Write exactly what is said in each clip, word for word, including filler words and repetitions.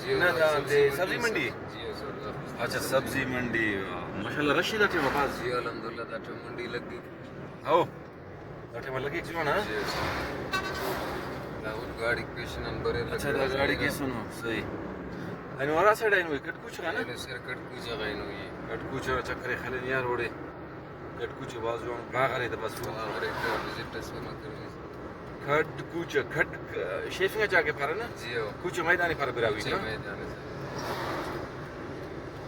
جی، نہ، دا سبزی انتے منڈی سبزی سے۔ منڈی۔ جی، سر، دا اچھا، سبزی منڈی۔ ماشاءاللہ، رش دا ٹائم بھاز۔ جی، الحمدللہ، دا ٹائم منڈی لگی۔ ہو۔ دا ٹائم لگی جوان، ہاں؟ جی، سر۔ دا اٹ گاڑی پیش نمبر ہے، اچھا، دا گاڑی کے سنو، صحیح۔ اینو ہرا سائیڈ اینو، کٹ کوچہ نا؟ اینو سر کٹ کوچہ غا اینو یہ۔ کٹ کوچہ چکر خلن یار اوڑے۔ کھڈ کوچہ بھاز جوان باغ ارے تہ بس۔ باغ ارے تہ وزٹ ئس اونا کروئی۔ کھڈ کوچہ، کھڈ شیفنگ آ جاگہ پارہ نا؟ جی ہو۔ کوچہ میدان پارہ براہوئی کوچہ نا؟ میدان۔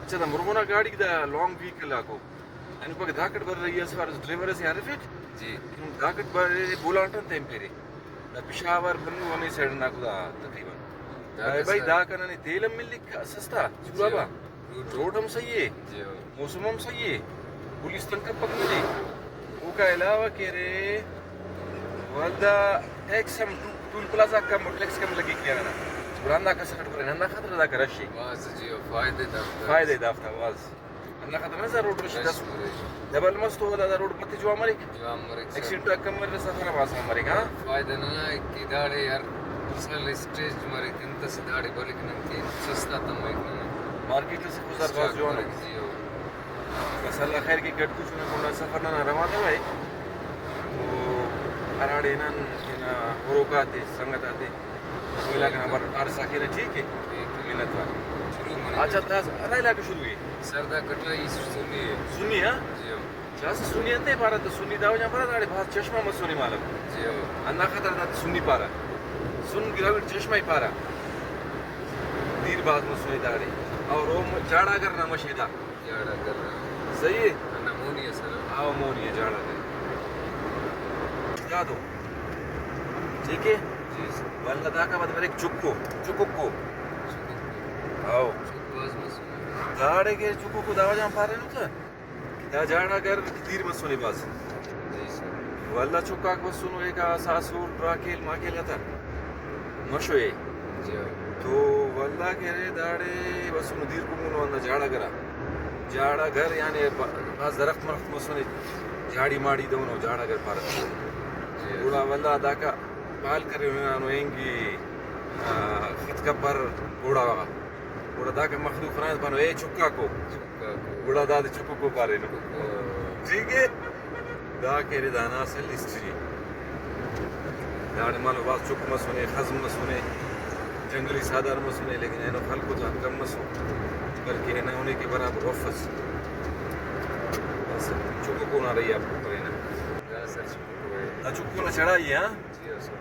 اچھا، دا مرغونا گاڑی دا لانگ ویکل آکو۔ اینو پک داکٹ بریرہ، ای اسہ وار ڈرائیور ئسے ہرفیٹ۔ جی۔ داکٹ بریرہ بولان ٹن تیمپیرے۔ دا پشاور بنو ہمے سائیڈ نا دا تقریباً۔ دا بھائی، بھائی، کسا؟ دا کنا نے تیل ہم ملک سستا، جی۔ سورابا۔ روڈ ہم صحیح ءِ، جی ہو۔ موسم ہم صحیح ءِ، پولیس تنگ کپک ننے۔ اوکا علاوہ کہ ارے، ولدا ٹیکس ہم ٹو-، ٹول پلازہ کم، ٹیکس کم لگک کہ ہندا۔ گڑا ہندا کس اٹ برے، ہندا خاطر داکا رش ءِ۔ بھاز جی ہو، فائدہ دافتا۔ فائدہ دافتا بھاز۔ ہندا خاطر نہ روڈ رش رش دس۔ مریک۔ ڈبل مس تو ولدا دا روڈ پتے جوان مریک۔ جوان مریک سر۔ ایکسیڈنٹ آک کم مریرہ، سفر آک بھاز کم مریک، ہاں۔ فائدہ ننا ءِ کہ داڑے ہر سال اسٹیج مریک، انت اسہ داڑے بریک نن کہ سستا تمک ننا۔ مارکیٹ اسہ خضدار بھاز جوان ءِ۔ جی ہو۔ بس اللہ خیر کے، کھڈ کوچہ نا کنڈا سفر ننا روان ءِ۔ تو ہراڑے نن تینا ہروک آتے، سنگت آتے، ویلاگ آن بر عرض کینہ، ٹھیک ءِ؟ ٹھیک ءِ۔ منت وار۔ شروع منہ۔ اچھا، دا ہرا علاقہ شروع ءِ؟ سر دا کٹرائی سنی ءِ۔ سنی، ہاں؟ جی ہو۔ چا اسہ سنی انتئے پارہ تہ، سنی دا وجہ پارہ داڑے بھاز چشمہ مسنے مالو۔ جی ہو۔ ہندا خاطر دا سنی پارہ۔ سن گراویڑ چشمہ ای پارہ۔ دیر بھاز مسنے داڑے۔ اور او م-، جاڑاگر نا مش ءِ دا۔ جاڑاگر نا۔ صحیح ءِ؟ ہندا مونی ءِ سر۔ ہاں، مونی ءِ جاڑاگر۔ یاد ہو۔ ٹھیک ءِ؟ جی سر۔ ولدا داکا بعد بریک چکو، چککو۔ چکو۔ ہاؤ۔ چکو بھاز مسنے۔ داڑے کہ چککو دا وجہ پارینو تہ۔ دا جاڑاگر دیر مسنے بھاز۔ جی سر۔ ولدا چکاک بسنو، ایکا ساسول، راکھیل، ماکھیل آتا مشو ءِ۔ جی ہاں۔ تو ولدا کہ ارے داڑے بسنو دیر کمونو ہندا جاڑاگر آ۔ جاڑاگر یعنی ب-، بھاز درخت مرخت مسنے، جاڑی ماڑی دہنو جاڑاگر پارہ۔ جی۔ گڑا ولدا داکا بال کرینو اینگی، آ، خط کپر گھوڑا غا۔ گڑا داکا مخلوق خناس پانو، اے چکاکو۔ چکاکو۔ گڑا دادے چککو پارینو۔ چکو۔ ٹھیک ءِ؟ دا کہ ارے دانا اصل ہسٹری ءِ۔ داڑے مالو بھاز چک مسنے، خزم مسنے، جنگلی ساہدار مسنے، لیکن اینو خلکو تا کم مسو، بلکہ اینو نے کہ برابر وفس۔ بس چککو نا رہی آپ کو پرینا۔ دا چکو نا چڑھائی ءِ، ہاں؟ جی ہاں سر۔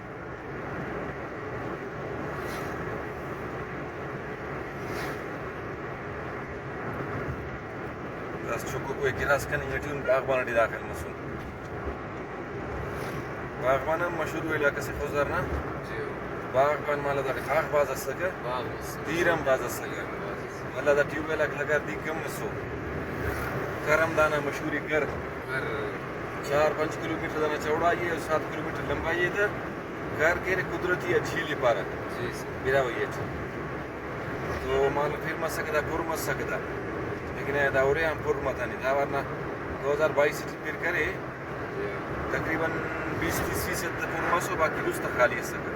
بس چکو کوئی گراس کننگ ٹی ہم باغبان ٹی داخل مسن۔ باغبان ہم مشہور علاقہ سے خضدار نا۔ جی ہو۔ باغبان مالا داڑے باغ بھاز اسکہ۔ باغ مس۔ دیر ہم بھاز اسکہ۔ باغ مس۔ ولدا دا ٹیوب ویل آک لگار دیر کم مسو۔ کر ہم دانا مشہور ءِ کر۔ کر۔ چار پنچ کلومیٹر دانا چوڑائی ءِ اور سات کلومیٹر لمبائی ءِ تہ کر کہ ارے قدرتی آ جھیل ءِ پارہ۔ جی سر۔ براہوئی اٹ۔ تو مالو پھر مسکہ دا، پر مسکہ دا۔ لیکن دا ارے آن پر متنے۔ دا ورنہ دو ہزار بائیس ٹی پھر کرے۔ تقریباً بیس تیس فیصد تہ پر مسو، باقی دوست خالی اسکہ۔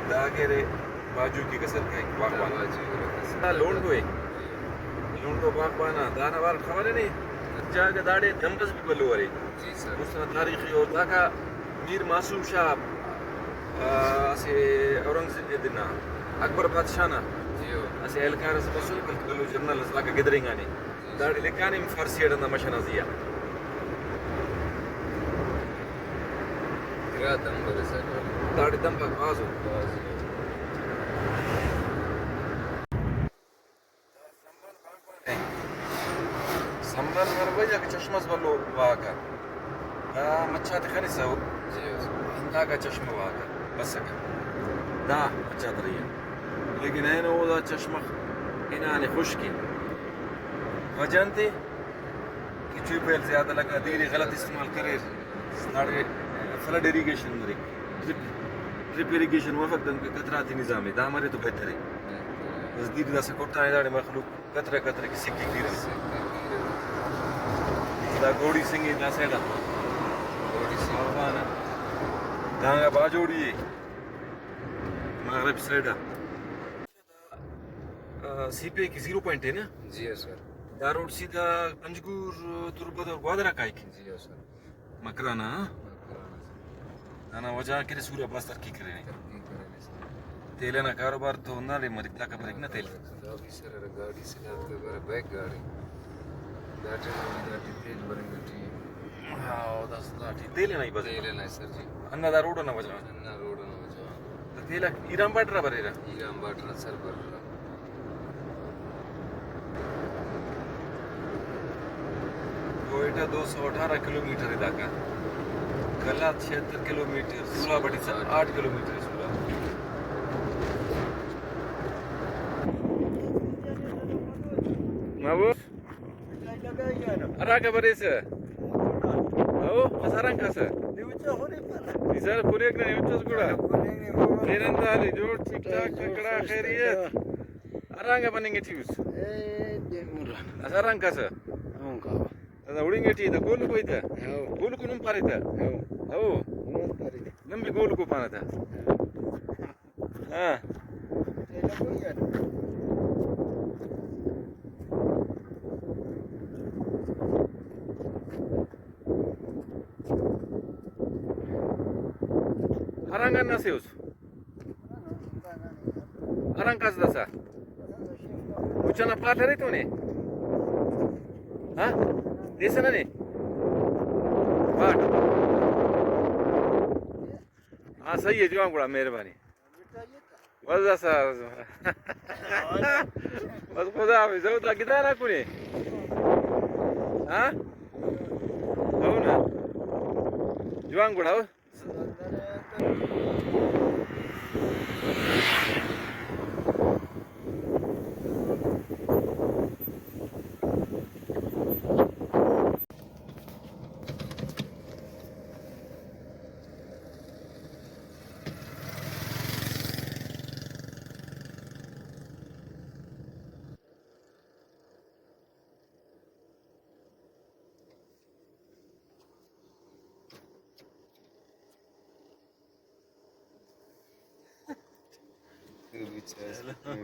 دا کہ ارے باجوئی کیک اسر کائک باغبان۔ باجوئی کیک اسر۔ دا لونڈو ءِ۔ لونڈو باغبان آ۔ دانا بارٹ خبرے نے؟ جاگہ داڑے دمبز بھی بھلو ارے۔ جی سر۔ اس طرح تاریخی اور داکا میر معصوم شاہ، آ، اسہ اورنگزیب نا، اکبر بادشاہ نا، جی ہو۔ اسہ اہلکار ئس بسنے، بلکہ بھلو جنرل ئس، داکا گدرینگانے۔ جی۔ داڑے لکھانے ہم فارسی اٹ ہندا مش ئنا زیہا۔ گڑا دمب ارے سر۔ داڑے دمب آک بھاز ءِ۔ بھاز ءِ۔ سنبل مربع یا کہ چشمہ اس بھلو واک آ۔ دا مچ آتے خنسہ او۔ جی، جی۔ ہنداکا چشمہ واک آ بسکہ۔ دا مچ آتے رہی آ۔ لیکن اینو او دا چشمہ ہنانے خشک ءِ۔ وجہ انت ءِ کہ ٹیوب ویل زیادہ لگا، دیر ءِ غلط استعمال کریر۔ داڑے فلڈ اریگیشن مریک۔ ڈرپ، ڈرپ اریگیشن مفک، دنکہ قطرہ تے نظام ءِ۔ دا مرے تو بہتر ءِ۔ بس دیر داسہ کٹانے داڑے مخلوق۔ قطرہ قطرہ کہ سکی گیرہ۔ دا گوڑی سنگھ ءِ دا سائیڈ آ۔ گوڑی سنگھ۔ دانگا باجوڑی ءِ۔ مغرب سائیڈ آ۔ سی پی آئی کی زیرو پوائنٹ ہے نا؟ جی ہاں سر۔ دا روڈ سیدھا پنجگور، تربت اور گوادر آ کائک؟ جی ہاں سر۔ مکران آ، ہاں؟ مکران آ سر۔ دانا وجہ کہ سورا بس ترقی کرینے۔ ترقی کرینے سر۔ تیل ئنا کاروبار تو ہنداڑے مریک، داکا بریک نا تیل۔ دا بھی سر، ارا گاڑی سے داکا برا بیک گاڑی۔ دا ٹائم ہم دا ٹی تیل برنگ ٹی۔ ہاں، او دا سر، دا ٹی تیل ئنا ہی بس۔ تیل ئنا سر جی۔ ہندا دا روڈ ئنا وجہ۔ ہندا روڈ ئنا وجہ۔ تو تیل ایران بارڈر آ بریرہ؟ ایران بارڈر آ سر بریرہ۔ کوئٹہ دو سو اٹھارہ کلو میٹر ہے داکا۔ قلات چھہتر کلو میٹر، سوراب اٹی سا آٹھ کلو میٹر ہے سوراب۔ محبوب، ہراکہ بریسہ؟ او، بس ہرانگ کسہ؟ نی سر کلیک نہ، نیوچ اس گڑا۔ تیرن تالے جوڑ، ٹھیک ٹھاک، ککڑا خیریت؟ ہرانگا بننگ ٹی اس؟ اے، دے مرا۔ اس ہرانگ کسہ؟ ہوں کا۔ ادا اڑنگ ٹی تہ گولکو ایتہ؟ ہو۔ گولکو نم پاریتہ؟ ہو۔ ہو۔ نم پاریتہ۔ نم بھی گولکو پانہ تہ۔ ہاں۔ ہرانگ انت سے اس؟ ہرانگ کس داسا؟ مچ ئنا پاٹ ارے تو نے؟ ہاں؟ دیسہ ننے؟ پاٹ۔ ہاں، صحیح ہے، جوان گڑا، مہربانی۔ بس داسا۔ بس خدا حافظ، او دا گدانا کنے۔ ہاں؟ او نا۔ جوان گڑا، او۔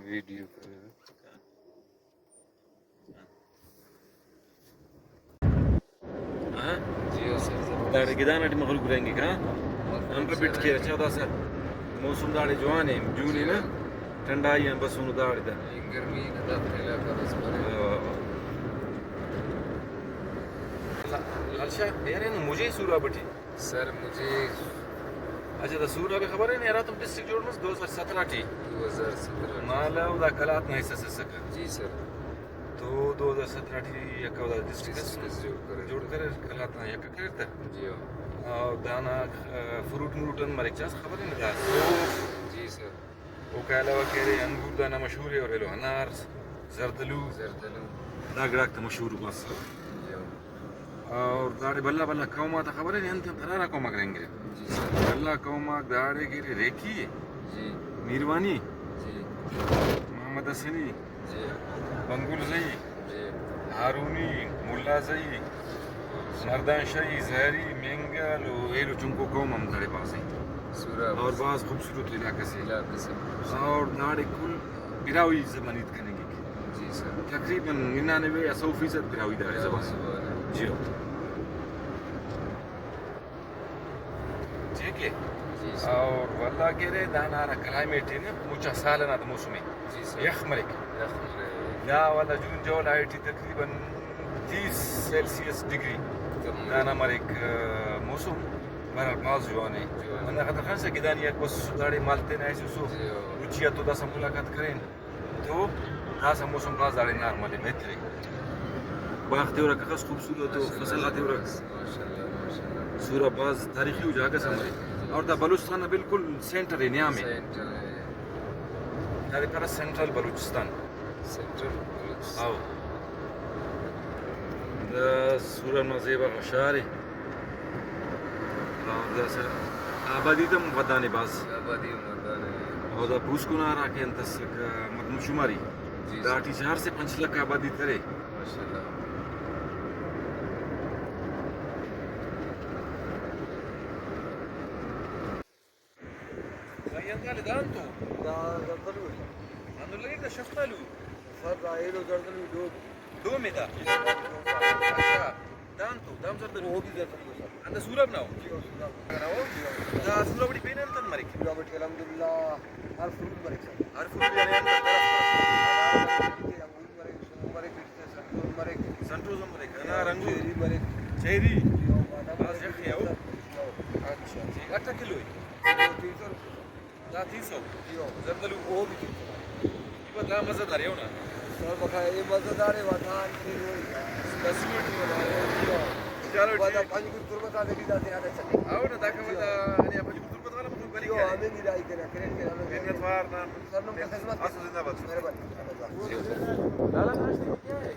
ویڈیو کرے۔ ہاں؟ جی ہاں سر، زبردست۔ داڑے گدان اٹی مخلوق رہینگک، ہاں؟ مخلوق ہم پہ بٹ سر کے اچھا دا سر۔ موسم داڑے جوان ہے، جون ہے نا؟ جی۔ ٹھنڈائی آن بسونو داڑے دا۔ اے گرمی نا دا علاقہ بس بنے۔ واہ، واہ، واہ۔ لا-، لال شاہ، یار، اینو مجھے سوراب اٹی۔ سر، مجھے اچھا، دا سوراب خبر ہے نا، ہراتم ڈسٹرکٹ جوڑ مس دو ہزار سترہ ٹی۔ دو ہزار سترہ ٹی۔ مالو دا قلات نا حصہ سے سکا۔ جی سر۔ تو دو ہزار سترہ ٹی یکہ او دا ڈسٹرکٹ اس ڈسٹرکٹ اس جوڑ کرے۔ جوڑ کرے، قلات نا یکہ کریر تہ۔ جی ہاں۔ اور دانا، آ، فروٹ مروٹ ہم مریک چاس خبر ہے نا دا۔ جی سر۔ اوکا علاوہ کہ ارے انگور دانا مشہور ہے اور ایلو انار، زردلو۔ زردلو۔ دا گڑاک تا مشہور بس۔ جی ہاں۔ اور داڑے بھلا بھلا قوم آتا خبر ہے، انت انت ہرا ہرا قوم آک رہینگرہ۔ جی سر۔ بھلا قوم آک داڑے کہ ریکی، جی۔ میروانی، جی۔ محمد حسنی، جی۔ بنگل زئی، جی۔ ہارونی، ملا زئی، مردان شاہی، زہری، مینگل و ایلو چنکو قوم ہم داڑے بھازے۔ سوراب۔ اور بھاز خوبصورت علاقہ سے۔ علاقہ سے۔ اور داڑے کل براہوئی زبان ہیت کننگک۔ جی سر۔ تقریباً ننانوے یا سو فیصد براہوئی داڑے زبان۔ براہوئی زبان ہے۔ جی ہو۔ ٹھیک ہے۔ جی سر۔ اور ولدا کہ ارے دانا ہرا کلائمیٹ ہے نا، مچا سال ئنا دا موسم ہے۔ جی سر۔ یخ مریک۔ یخ مریک۔ دا ولدا جون جولائی ٹی تقریباً تیس سیلسیس ڈگری کم۔ دانا مریک، آ، موسم۔ بہرحال بھاز جوان ہے۔ جوان۔ ہندا خاطر خنسہ گدانی آک بس داڑے مال تینا ایسوسو۔ جی ہو۔ مچی آ تو داسہ ملاقات کرین۔ تو داسہ موسم بھاز داڑے نارمل ءِ، بہتر ءِ۔ باغ تیورا کخس خوبصورت ءُ، ماشاءاللہ، فصل آ تیورا۔ ماشاءاللہ، ماشاءاللہ۔ سورا بھاز تاریخی ءُ جاگہ اس ہم ارے۔ تاریخی۔ اور دا بلوچستان نا بالکل سینٹر ءِ، نیام ءِ۔ سینٹر ءِ۔ دادے پارہ سینٹرل بلوچستان۔ سینٹرل بلوچستان۔ ہاو۔ دا سورا نا زیبا غا شار ءِ۔ اور داسہ آبادی تم ودانے بھاز۔ آبادی ہم ودانے۔ اور دا پوسکن آ ہراکہ انت اسک، مردم شماری۔ جی سر۔ داٹی چار سے پنچ لکھ آبادی ترے۔ ماشاءاللہ۔ بھائی، انگا لے دان تو؟ دا زردلو۔ ہندن لگیک دا شفتالو۔ سر، دا ایلو زردلو ڈوم۔ ڈوم ءِ دا؟ اچھا، دانتو، دام زردلو۔ او بھی زردلو سر۔ اندا سوراب نا او؟ جی او سوراب۔ نا او؟ جی او۔ دا سوراب ٹی پین انت انت مریک؟ سوراب ٹی الحمدللہ ہر فروٹ مریک سر۔ ہر فروٹ یعنی انت انت؟ انگور مریک، سنگور مریک، سنٹوس ہم مریک، انار، انگور۔ چیری مریک۔ چیری؟ جی او، بادام بھاز مریک۔ یخ ءِ او۔ جی او۔ اچھا، ٹھیک۔ اٹھ کلو ءِ؟ تین سو روپے۔ دا تین سو؟ جی ہو۔ زردلو؟ او بھی تین سو۔ ای با دا مزہ دار ءِ او نا؟ سر بخیر، اے مزہ دار ءِ، وطن کی ہوئی۔ دا سوئٹ ءِ۔ جی ہو۔ چلو ٹھیک۔ پنجگور تربت آ دگی دا زیادہ چلے۔ او نا، دا کہ جی ہو۔ دا، یعنی پنجگور تربت والا مطلب بلی جی ہو، کیا ہے؟ ہمیں نہیں رائی کے نا، کریٹ کے نا، ہمیں۔ منت وار نا۔ سر نم کی خدمت۔ آسو زندہ باد۔ مہربانی۔ لالا ناشتے میں کیا ہے؟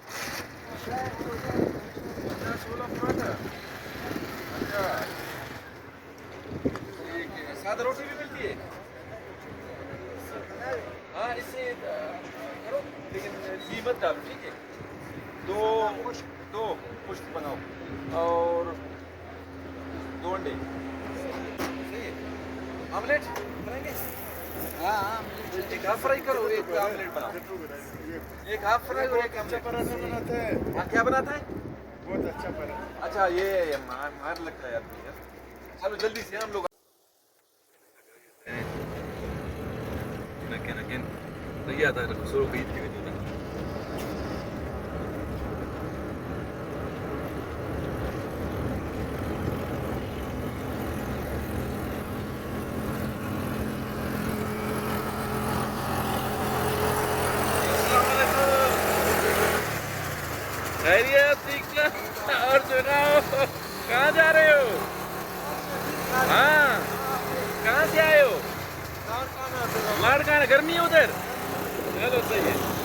اچھا، چھولا پراٹھا۔ اچھا۔ ٹھیک ہے، سادہ روٹی بھی ملتی ہے؟ ہاں، اس سے، آ، کرو، لیکن گھی مت ڈالو، ٹھیک ہے؟ دو، دو خشک بناؤ اور دو انڈے۔ صحیح ہے۔ آملیٹ بنائیں گے؟ ہاں، ہاں، آملیٹ۔ ایک ہاف فرائی کرو، ایک آملیٹ بناؤ۔ ایک ہاف فرائی اور ایک اچھا آملیٹ۔ پراٹھا بناتا ہے۔ ہاں، کیا بناتا ہے؟ بہت اچھا پراٹھا۔ اچھا، یہ مار، مار لگتا ہے آدمی یار۔ چلو جلدی سے ہم لوگ۔ السلام علیکم۔ خیریت، ٹھیک ہے؟ اور سناؤ، کہاں جا رہے ہو؟ ہاں، کہاں سے آئے ہو؟ لاڑکانہ۔ گرمی ہے ادھر؟ چلو، صحیح ہے۔